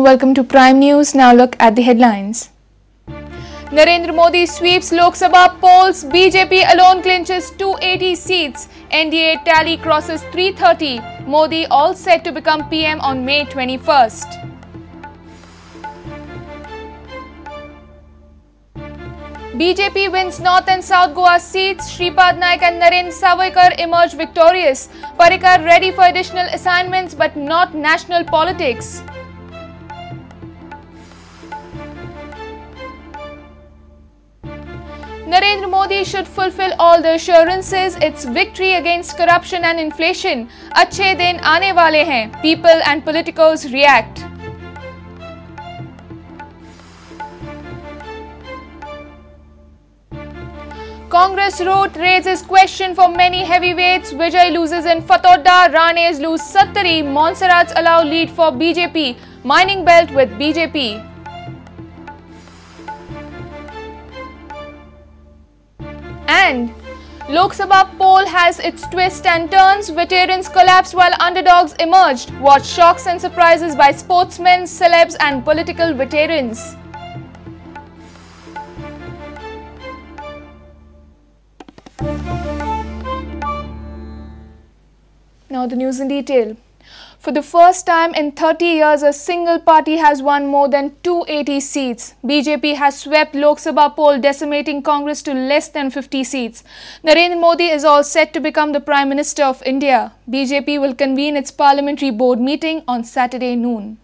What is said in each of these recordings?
Welcome to Prime News. Now look at the headlines. Narendra Modi sweeps Lok Sabha polls. BJP alone clinches 280 seats. NDA tally crosses 330. Modi all set to become PM on May 21st. BJP wins North and South Goa seats. Shripad Naik and Narendra Sawaikar emerge victorious. Parrikar ready for additional assignments but not national politics. Narendra Modi should fulfill all the assurances. It's victory against corruption and inflation. Achhe din aane wale hain. People and politicos react. Congress route raises question for many heavyweights. Vijay loses in Fatorda, Ranes lose Sattari, Montserrat's allow lead for BJP. Mining belt with BJP. And Lok Sabha poll has its twists and turns. Veterans collapse while underdogs emerged. Watch shocks and surprises by sportsmen, celebs and political veterans. Now the news in detail. For the first time in 30 years, a single party has won more than 280 seats. BJP has swept Lok Sabha poll, decimating Congress to less than 50 seats. Narendra Modi is all set to become the Prime Minister of India. BJP will convene its parliamentary board meeting on Saturday noon.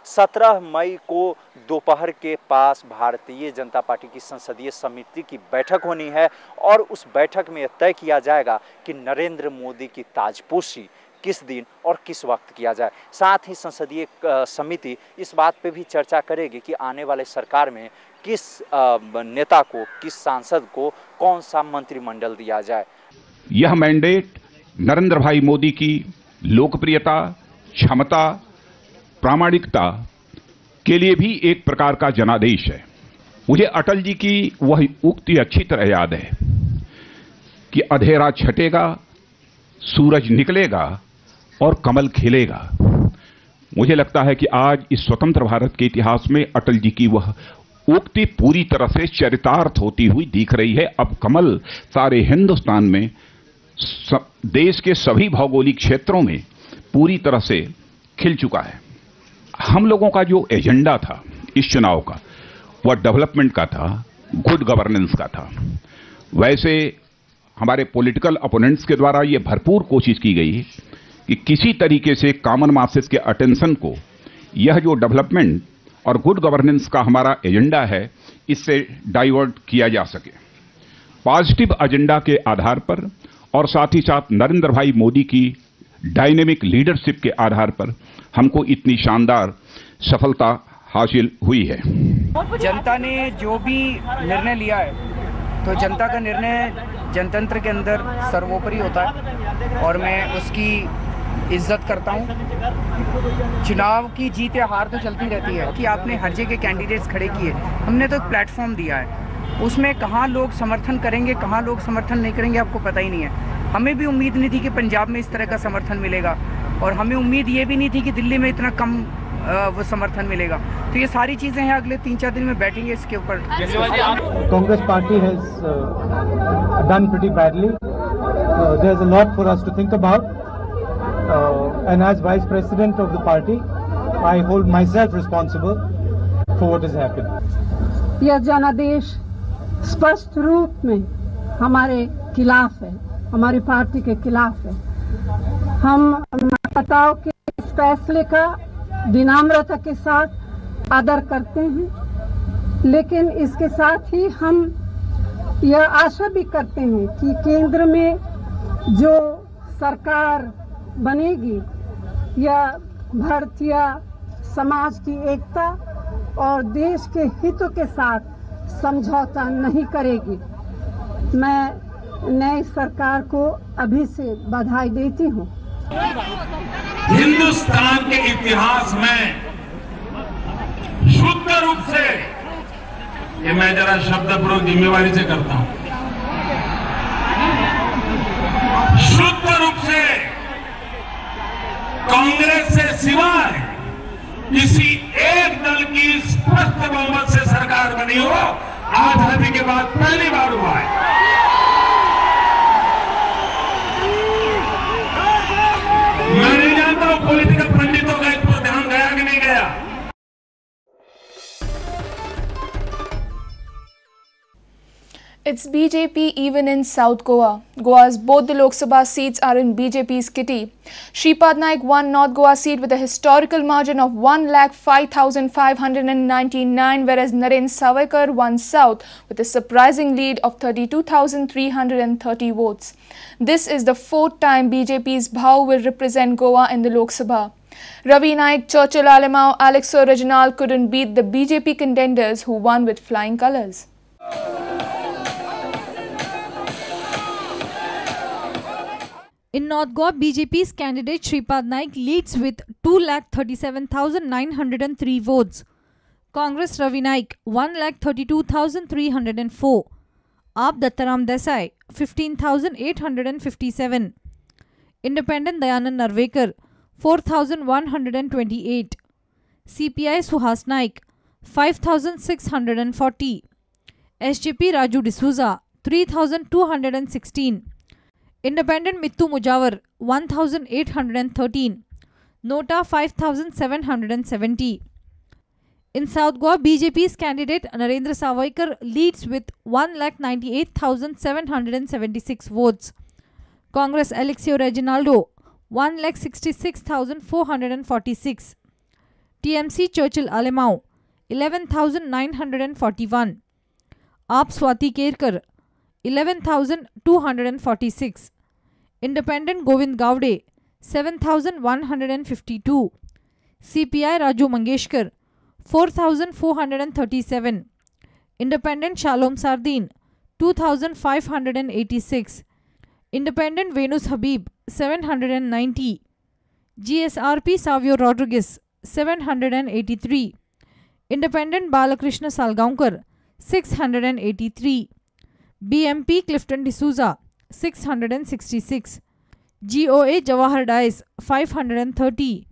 17 मई को दोपहर K pass Bharatiya Janata party की संसदीय समिति की बैठक होनी है और उस बैठक में तय किया जाएगा कि नरेंद्र मोदी की ताजपोशी किस दिन और किस वक्त किया जाए। साथ ही संसदीय समिति इस बात पे भी चर्चा करेगी कि आने वाले सरकार में किस नेता को, किस सांसद को कौन सा मंत्रिमंडल दिया जाए। यह मैंडेट नरेंद्र भाई मोदी की लोकप्रियता, क्षमता, प्रामाणिकता के लिए भी एक प्रकार का जनादेश है। मुझे अटल जी की वह उक्ति अच्छी तरह याद है कि अंधेरा छटेगा, सूरज निकलेगा और कमल खिलेगा। मुझे लगता है कि आज इस स्वतंत्र भारत के इतिहास में अटल जी की वह उक्ति पूरी तरह से चरितार्थ होती हुई दिख रही है। अब कमल सारे हिंदुस्तान में, देश के सभी भौगोलिक क्षेत्रों में पूरी तरह से खिल चुका है। हम लोगों का जो एजेंडा था इस चुनाव का, वह डेवलपमेंट का था, गुड गवर्नेंस का था। वैसे हमारे पॉलिटिकल अपोनेंट्स के द्वारा ये भरपूर कोशिश की गई कि किसी तरीके से कॉमन मासेस के अटेंशन को यह जो डेवलपमेंट और गुड गवर्नेंस का हमारा एजेंडा है, इससे डाइवर्ट किया जा सके। पॉजिटिव एजेंडा के आधार पर और साथ ही साथ नरेंद्र भाई मोदी की डायनेमिक लीडरशिप के आधार पर हमको इतनी शानदार सफलता हासिल हुई है। जनता ने जो भी निर्णय लिया है, तो जनता का निर्णय जनतंत्र के अंदर सर्वोपरि होता है और मैं उसकी इज्जत करता हूँ। चुनाव की जीत या हार तो चलती रहती है कि आपने हर जगह कैंडिडेट्स खड़े किए, हमने तो एक प्लेटफॉर्म दिया है, उसमें कहाँ लोग समर्थन करेंगे, कहाँ लोग समर्थन नहीं करेंगे आपको पता ही नहीं है। हमें भी उम्मीद नहीं थी कि पंजाब में इस तरह का समर्थन मिलेगा और हमें उम्मीद ये भी नहीं थी कि दिल्ली में इतना कम वो समर्थन मिलेगा। तो ये सारी चीज़ें हैं, अगले 3-4 दिन में बैठेंगे इसके ऊपर। Congress party has done pretty badly. There is a lot for us to think about and as vice president of the party I hold myself responsible for what has happened. यह जनादेश स्पष्ट रूप में हमारे खिलाफ है, हमारी पार्टी के खिलाफ है। हम मतदाताओं के इस फैसले का विनम्रता के साथ आदर करते हैं, लेकिन इसके साथ ही हम यह आशा भी करते हैं कि केंद्र में जो सरकार बनेगी यह भारतीय समाज की एकता और देश के हितों के साथ समझौता नहीं करेगी। मैं नई सरकार को अभी से बधाई देती हूँ। हिंदुस्तान के इतिहास में शुद्ध रूप से, ये मैं जरा शब्द प्रयोग जिम्मेवारी से करता हूं, शुद्ध रूप से कांग्रेस से सिवाय किसी दल की स्पष्ट बहुमत से सरकार बनी हो, आजादी के बाद पहली बार हुआ है। मैं नहीं जानता हूं पॉलिटिकल पंडितों का इस पर ध्यान गया कि नहीं Gaya. It's BJP even in South Goa. Goa's both the Lok Sabha seats are in BJP's kitty. Shripad Naik won North Goa seat with a historical margin of 1,05,599, whereas Naren Sawaikar won South with a surprising lead of 32,330 votes. This is the fourth time BJP's Bhau will represent Goa in the Lok Sabha. Ravi Naik, Churchill Alemao, Aleixo Reginald couldn't beat the BJP contenders who won with flying colours. In North Goa, BJP's candidate Shripad Naik leads with 2,37,903 votes. Congress Ravi Naik 1,32,304. AAP Dattaram Desai 15,857. Independent Dayanand Narvekar 4,128. CPI Suhas Naik 5,640. SJP Raju D'Souza 3,216. Independent Mittu Mujawar 1,813, Nota 5,770. In South Goa, BJP's candidate Narendra Sawaikar leads with 1,98,776 votes. Congress Aleixo Reginaldo 1,66,446. TMC Churchill Alemao 11,941. AAP Swati Kerkar 11,246. Independent Govind Gawde 7,152. CPI Raju Mangeshkar 4,437. Independent Shalom Sardin 2,586. Independent Venus Habib 790. GSRP Savio Rodriguez 783. Independent Balakrishna Salgaonkar 683. BMP Clifton D'Souza 666. GOA Jawahar Dias 530.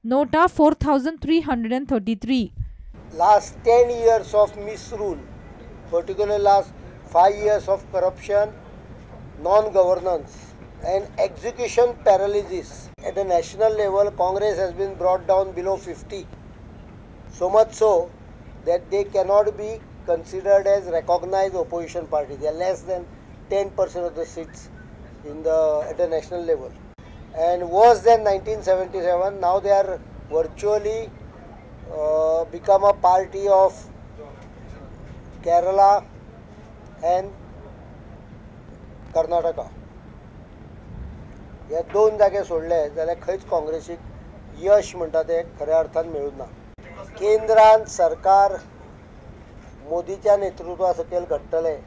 Nota 4,333. Last 10 years of misrule, particularly last 5 years of corruption, non-governance and execution paralysis. At the national level, Congress has been brought down below 50. So much so that they cannot be considered as recognized opposition party. They are less than 10% of the seats in the at the national level. And worse than 1977, now they are virtually become a party of Kerala and Karnataka. ह्या दोन जागे सोडले जाल्यार खंयच काँग्रेसीक यश म्हणटा तें खऱ्या अर्थान मेळूंक ना. केंद्रान सरकार मोदीच्या नेतृत्वा सकयल घडटलें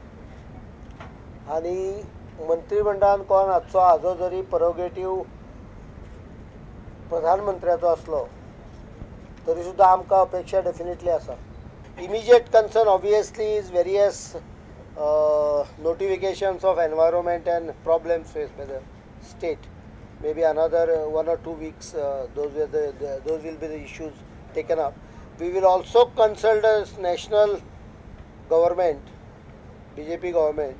आनी मंत्रिमंडळान कोण आसचो हाजो जरी परोगेटीव प्रधानमंत्र्याचो आसलो तरी सुद्दां आमकां अपेक्षा डेफिनेटली आसा. Immediate concern obviously is various notifications of environment and problems faced by the state. Maybe another 1 or 2 weeks, those will be the issues taken up. We will also consult the national government, BJP government,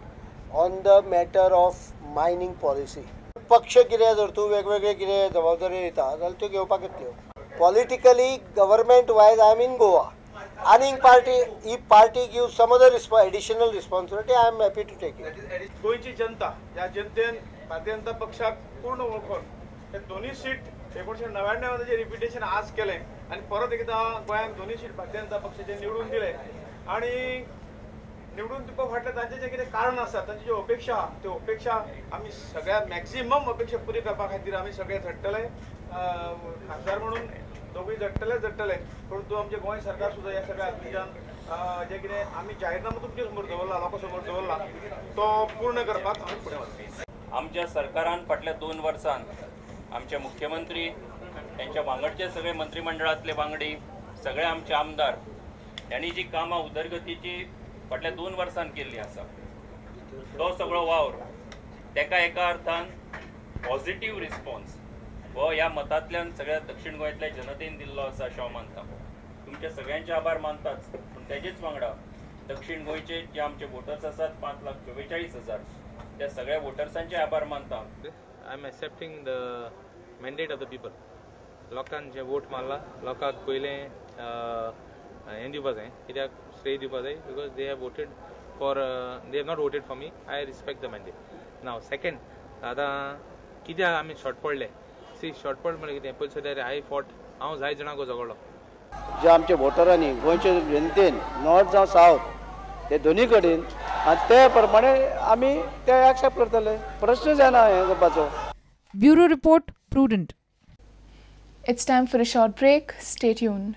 on the matter of mining policy. पक्ष कितें जर तूं वेगवेगळे कितें जबाबदारी दिता जाल्यार त्यो घेवपाक येतल्यो. Politically government wise I am in Goa. आनीक party he party give some other additional responsibility, I am happy to take it. गोंयची जनता ह्या जनतेन भारतीय जनता पक्षाक पूर्ण वळखून हे दोनूय सीट 1999 जे रिपिटेशन आज केलें आनी परत एकदां गोंयांत दोनूय सीट भारतीय जनता पक्षाचे निवडून दिले आनी निवडून दिवपा फाटलें तांचें जें कितें कारण आसा, तांची ज्यो अपेक्षा आहा त्यो अपेक्षा आमी सगळ्या मॅक्सिमम अपेक्षा पुरी करपा खातीर आमी सगळे झडटले. खासदार म्हणून दोगूय झडटले झडटले, परंतु आमचें गोंय सरकार सुद्दां ह्या सगळ्या हातूंतल्यान जें कितें आमी जाहीरनामो तुमचे समोर दवरला, लोकां समोर दवरला तो पूर्ण करपाक आमी फुडें वतले. आमच्या सरकारान फाटल्या 2 वर्सांत आमचे मुख्यमंत्री, त्यांच्या वांगडचे सगळे मंत्रिमंडळातले वांगडी, सगळे आमचे आमदार यांनी जी कामां उदरगतीची फाटल्या 2 वर्सांत केल्ली आसा तो सगळो वावर तेका एका अर्थान पॉझिटिव्ह रिस्पॉन्स हो ह्या मतांतल्यान सगळ्या दक्षिण गोंयांतल्या जनतेन दिल्लो आसा अशें हांव मानता. तुमचे सगळ्यांचे आभार मानताच, पूण तेजेच वांगडा दक्षिण गोंयचे जे आमचे वोटर्स आसात 5,44,000 त्या सगळ्या वोटर्सांचे आभार मानता. I am accepting the mandate of the people. लोकांक जे वोट मारला लोकांक पयलें हें दिवपा जाय, कित्याक श्रेय दिवपा जाय, because they have voted for, they have not voted for me. I respect the mandate. Now second, आतां कित्याक आमी शॉर्ट पडले, सी शॉर्ट पड म्हणल्यार कितें, पयलीं सद्याक I fought, हांव जाय जाणांक झगडलो. जे आमचे वोटरांनी गोंयचे जनतेन नॉर्थ जावं सावथ ते दोनी कडेन आनी ते प्रमाणे आमी ते एक्सेप्ट करतले, प्रश्न जायना हें करपाचो. Bureau report, Prudent. It's time for a short break. Stay tuned.